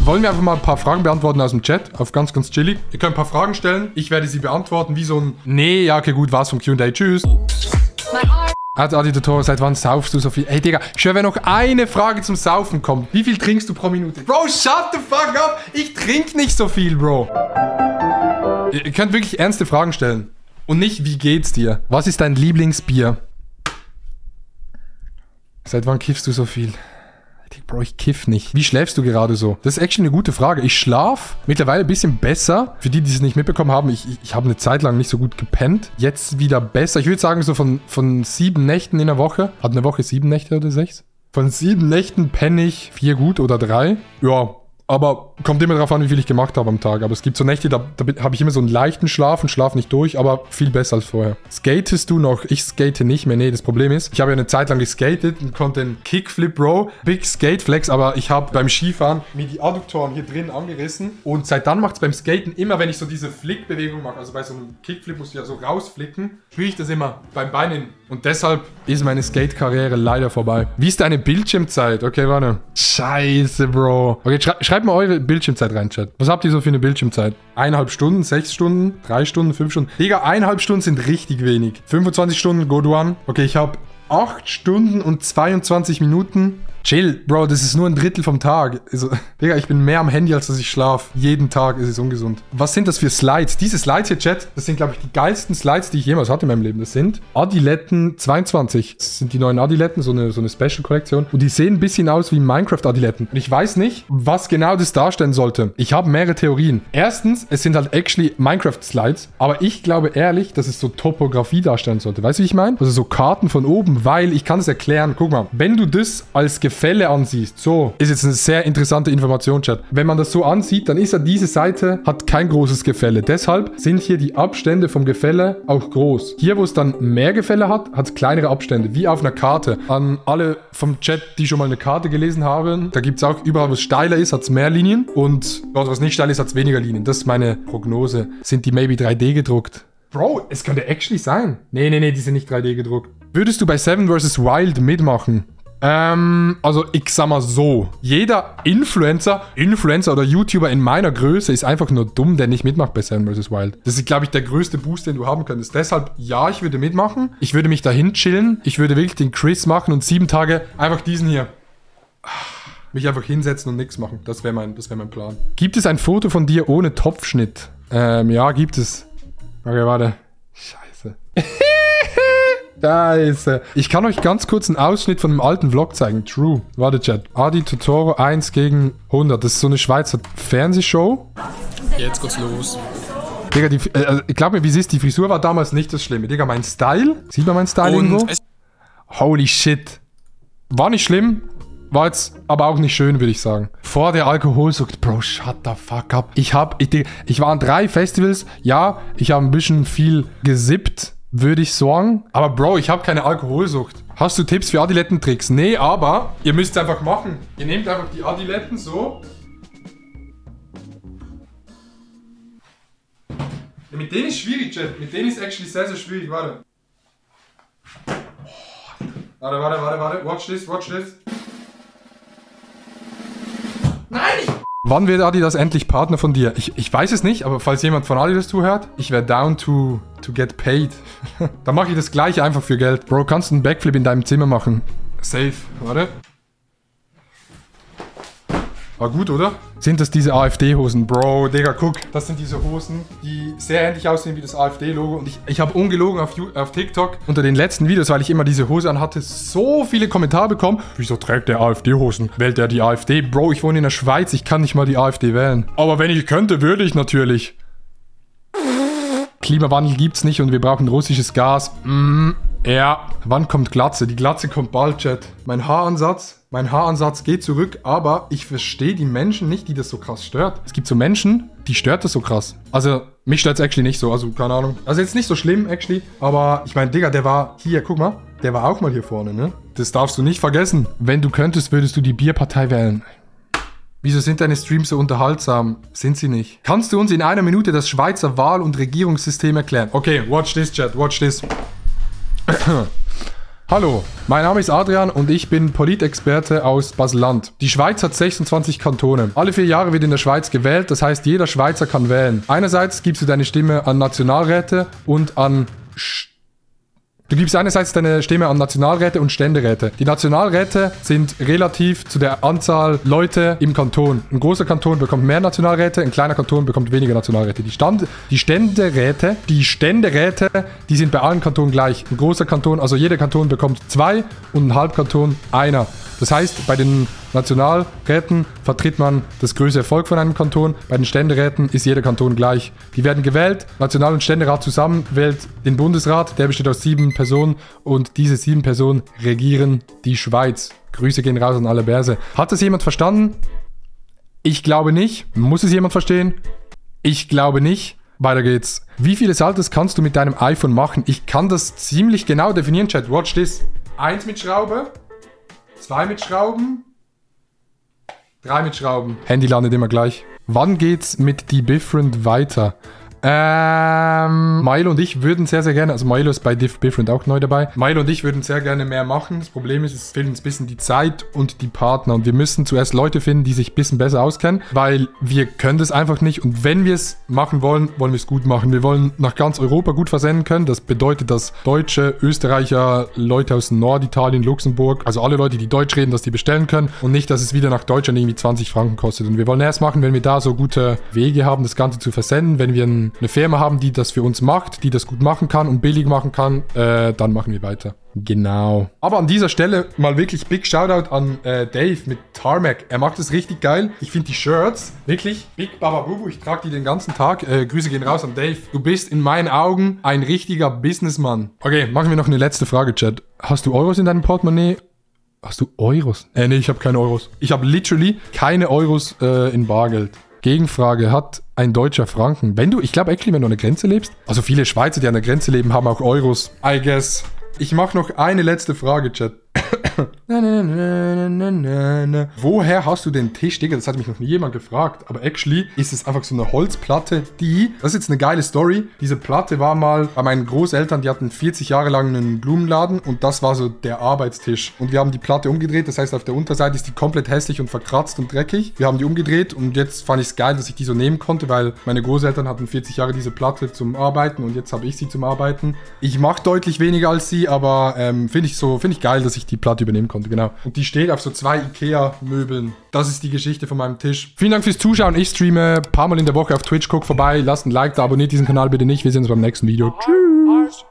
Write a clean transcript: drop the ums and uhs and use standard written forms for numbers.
Wollen wir einfach mal ein paar Fragen beantworten aus dem Chat? Auf ganz, ganz chillig. Ihr könnt ein paar Fragen stellen. Ich werde sie beantworten wie so ein... Nee, ja, okay, gut, war's vom Q&A. Tschüss. Adi Totoro, seit wann saufst du so viel? Ey, Digga, ich höre, wenn noch eine Frage zum Saufen kommt. Wie viel trinkst du pro Minute? Bro, shut the fuck up! Ich trinke nicht so viel, Bro. Ihr könnt wirklich ernste Fragen stellen. Und nicht, wie geht's dir? Was ist dein Lieblingsbier? Seit wann kiffst du so viel? Bro, ich kiff nicht. Wie schläfst du gerade so? Das ist actually eine gute Frage. Ich schlaf mittlerweile ein bisschen besser. Für die, die es nicht mitbekommen haben, ich habe eine Zeit lang nicht so gut gepennt. Jetzt wieder besser. Ich würde sagen, so von 7 Nächten in der Woche. Hat eine Woche 7 Nächte oder 6? Von 7 Nächten penne ich 4 gut oder 3. Ja, aber kommt immer darauf an, wie viel ich gemacht habe am Tag. Aber es gibt so Nächte, da habe ich immer so einen leichten Schlaf und schlafe nicht durch, aber viel besser als vorher. Skatest du noch? Ich skate nicht mehr. Nee, das Problem ist, ich habe ja eine Zeit lang geskatet und konnte einen Kickflip, Bro. Big Skate Flex, aber ich habe beim Skifahren mir die Adduktoren hier drin angerissen. Und seit dann macht es beim Skaten immer, wenn ich so diese Flickbewegung mache, also bei so einem Kickflip musst du ja so rausflicken, spüre ich das immer beim Bein hin. Und deshalb ist meine Skate-Karriere leider vorbei. Wie ist deine Bildschirmzeit? Okay, warte. Scheiße, Bro. Okay, schreibt mal eure Bildschirmzeit rein, Chat. Was habt ihr so für eine Bildschirmzeit? 1,5 Stunden, 6 Stunden, 3 Stunden, 5 Stunden? Digga, 1,5 Stunden sind richtig wenig. 25 Stunden, go to one. Okay, ich habe 8 Stunden und 22 Minuten. Chill, Bro, das ist nur ein Drittel vom Tag. Also, Digga, ich bin mehr am Handy, als dass ich schlafe. Jeden Tag ist es ungesund. Was sind das für Slides? Diese Slides hier, Chat, das sind, glaube ich, die geilsten Slides, die ich jemals hatte in meinem Leben. Das sind Adiletten 22. Das sind die neuen Adiletten, so eine Special-Kollektion. Und die sehen ein bisschen aus wie Minecraft-Adiletten. Und ich weiß nicht, was genau das darstellen sollte. Ich habe mehrere Theorien. Erstens, es sind halt actually Minecraft-Slides. Aber ich glaube ehrlich, dass es so Topografie darstellen sollte. Weißt du, wie ich meine? Also so Karten von oben, weil ich kann es erklären. Guck mal, wenn du das als Gefälle ansiehst, so, ist jetzt eine sehr interessante Information, Chat. Wenn man das so ansieht, dann ist ja diese Seite, hat kein großes Gefälle. Deshalb sind hier die Abstände vom Gefälle auch groß. Hier, wo es dann mehr Gefälle hat, hat es kleinere Abstände, wie auf einer Karte. An alle vom Chat, die schon mal eine Karte gelesen haben, da gibt es auch überall, wo es steiler ist, hat es mehr Linien und dort, wo es nicht steil ist, hat es weniger Linien. Das ist meine Prognose. Sind die maybe 3D gedruckt? Bro, es könnte actually sein. Nee, die sind nicht 3D gedruckt. Würdest du bei Seven vs. Wild mitmachen? Also ich sag mal so, jeder Influencer oder YouTuber in meiner Größe ist einfach nur dumm, der nicht mitmacht bei Seven vs. Wild. Das ist, glaube ich, der größte Boost, den du haben könntest. Deshalb, ja, ich würde mitmachen. Ich würde mich dahin chillen. Ich würde wirklich den Chris machen und 7 Tage einfach diesen hier. Mich einfach hinsetzen und nichts machen. Das wäre mein Plan. Gibt es ein Foto von dir ohne Topfschnitt? Ja, gibt es. Okay, warte. Scheiße. Scheiße. Ich kann euch ganz kurz einen Ausschnitt von einem alten Vlog zeigen. True. Warte, Chat. Adi Totoro 1 gegen 100. Das ist so eine Schweizer Fernsehshow. Jetzt geht's los. Digga, ich glaube mir, wie es ist, die Frisur war damals nicht das Schlimme. Digga, mein Style. Sieht man meinen Style irgendwo? Holy shit. War nicht schlimm. War jetzt aber auch nicht schön, würde ich sagen. Vor der Alkoholsucht. Bro, shut the fuck up. Ich war an 3 Festivals. Ja, ich habe ein bisschen viel gesippt, würde ich sagen. Aber Bro, ich habe keine Alkoholsucht. Hast du Tipps für Adilettentricks? Nee, aber ihr müsst es einfach machen. Ihr nehmt einfach die Adiletten so. Ja, mit denen ist schwierig, Chat. Mit denen ist actually sehr, sehr schwierig. Warte. Warte. Watch this. Nein! Wann wird Adidas endlich Partner von dir? Ich weiß es nicht, aber falls jemand von Adidas zuhört, ich wäre down to get paid. Dann mache ich das gleiche einfach für Geld. Bro, kannst du einen Backflip in deinem Zimmer machen? Safe. Warte. War gut, oder? Sind das diese AfD-Hosen? Bro, Digga, guck. Das sind diese Hosen, die sehr ähnlich aussehen wie das AfD-Logo. Und ich habe ungelogen auf TikTok unter den letzten Videos, weil ich immer diese Hose anhatte, so viele Kommentare bekommen. Wieso trägt der AfD-Hosen? Wählt er die AfD? Bro, ich wohne in der Schweiz, ich kann nicht mal die AfD wählen. Aber wenn ich könnte, würde ich natürlich. Klimawandel gibt's nicht und wir brauchen russisches Gas. Ja. Wann kommt Glatze? Die Glatze kommt bald, Chat. Mein Haaransatz geht zurück, aber ich verstehe die Menschen nicht, die das so krass stört. Es gibt so Menschen, die stört das so krass. Also, mich stört es actually nicht so, also keine Ahnung. Also jetzt nicht so schlimm, actually, aber ich meine, Digga, der war hier, guck mal, der war auch mal hier vorne, ne? Das darfst du nicht vergessen. Wenn du könntest, würdest du die Bierpartei wählen. Wieso sind deine Streams so unterhaltsam? Sind sie nicht. Kannst du uns in einer Minute das Schweizer Wahl- und Regierungssystem erklären? Okay, watch this, Chat, watch this. Hallo, mein Name ist Adrian und ich bin Politexperte aus Basel-Land. Die Schweiz hat 26 Kantone. Alle 4 Jahre wird in der Schweiz gewählt, das heißt, jeder Schweizer kann wählen. Einerseits gibst du deine Stimme an Nationalräte und an... Du gibst einerseits deine Stimme an Nationalräte und Ständeräte. Die Nationalräte sind relativ zu der Anzahl Leute im Kanton. Ein großer Kanton bekommt mehr Nationalräte, ein kleiner Kanton bekommt weniger Nationalräte. Die Ständeräte, die sind bei allen Kantonen gleich. Ein großer Kanton, also jeder Kanton bekommt 2 und ein Halbkanton einer. Das heißt, bei den Nationalräten vertritt man das größte Volk von einem Kanton. Bei den Ständeräten ist jeder Kanton gleich. Die werden gewählt. National- und Ständerat zusammen wählt den Bundesrat. Der besteht aus 7 Personen und diese 7 Personen regieren die Schweiz. Grüße gehen raus an alle Bärse. Hat das jemand verstanden? Ich glaube nicht. Muss es jemand verstehen? Ich glaube nicht. Weiter geht's. Wie viele Saltos kannst du mit deinem iPhone machen? Ich kann das ziemlich genau definieren, Chat. Watch this. 1 mit Schraube. 2 mit Schrauben. 3 mit Schrauben. Handy landet immer gleich. Wann geht's mit die Different weiter? Milo und ich würden sehr, sehr gerne, also Milo ist bei Different auch neu dabei. Milo und ich würden sehr gerne mehr machen. Das Problem ist, es fehlt uns ein bisschen die Zeit und die Partner. Und wir müssen zuerst Leute finden, die sich ein bisschen besser auskennen, weil wir können das einfach nicht. Und wenn wir es machen wollen, wollen wir es gut machen. Wir wollen nach ganz Europa gut versenden können. Das bedeutet, dass Deutsche, Österreicher, Leute aus Norditalien, Luxemburg, also alle Leute, die Deutsch reden, dass die bestellen können. Und nicht, dass es wieder nach Deutschland irgendwie 20 Franken kostet. Und wir wollen erst machen, wenn wir da so gute Wege haben, das Ganze zu versenden. Wenn wir eine Firma haben, die das für uns macht, die das gut machen kann und billig machen kann, dann machen wir weiter. Genau. Aber an dieser Stelle mal wirklich Big Shoutout an Dave mit Tarmac. Er macht das richtig geil. Ich finde die Shirts wirklich Big Baba Bubu. Ich trage die den ganzen Tag. Grüße gehen raus an Dave. Du bist in meinen Augen ein richtiger Businessmann. Okay, machen wir noch eine letzte Frage, Chat. Hast du Euros in deinem Portemonnaie? Hast du Euros? Nee, ich habe keine Euros. Ich habe literally keine Euros in Bargeld. Gegenfrage, hat ein deutscher Franken, ich glaube actually, wenn du an der Grenze lebst, also viele Schweizer, die an der Grenze leben, haben auch Euros, I guess. Ich mache noch eine letzte Frage, Chat. Woher hast du den Tisch, Digga? Das hat mich noch nie jemand gefragt. Aber actually ist es einfach so eine Holzplatte, das ist jetzt eine geile Story. Diese Platte war mal bei meinen Großeltern, die hatten 40 Jahre lang einen Blumenladen und das war so der Arbeitstisch. Und wir haben die Platte umgedreht, das heißt auf der Unterseite ist die komplett hässlich und verkratzt und dreckig. Wir haben die umgedreht und jetzt fand ich es geil, dass ich die so nehmen konnte, weil meine Großeltern hatten 40 Jahre diese Platte zum Arbeiten und jetzt habe ich sie zum Arbeiten. Ich mache deutlich weniger als sie, aber finde ich geil, dass ich die Platte übernehmen konnte, genau. Und die steht auf so 2 Ikea-Möbeln. Das ist die Geschichte von meinem Tisch. Vielen Dank fürs Zuschauen. Ich streame ein paar Mal in der Woche auf Twitch. Guckt vorbei, lasst ein Like da, abonniert diesen Kanal bitte nicht. Wir sehen uns beim nächsten Video. Tschüss.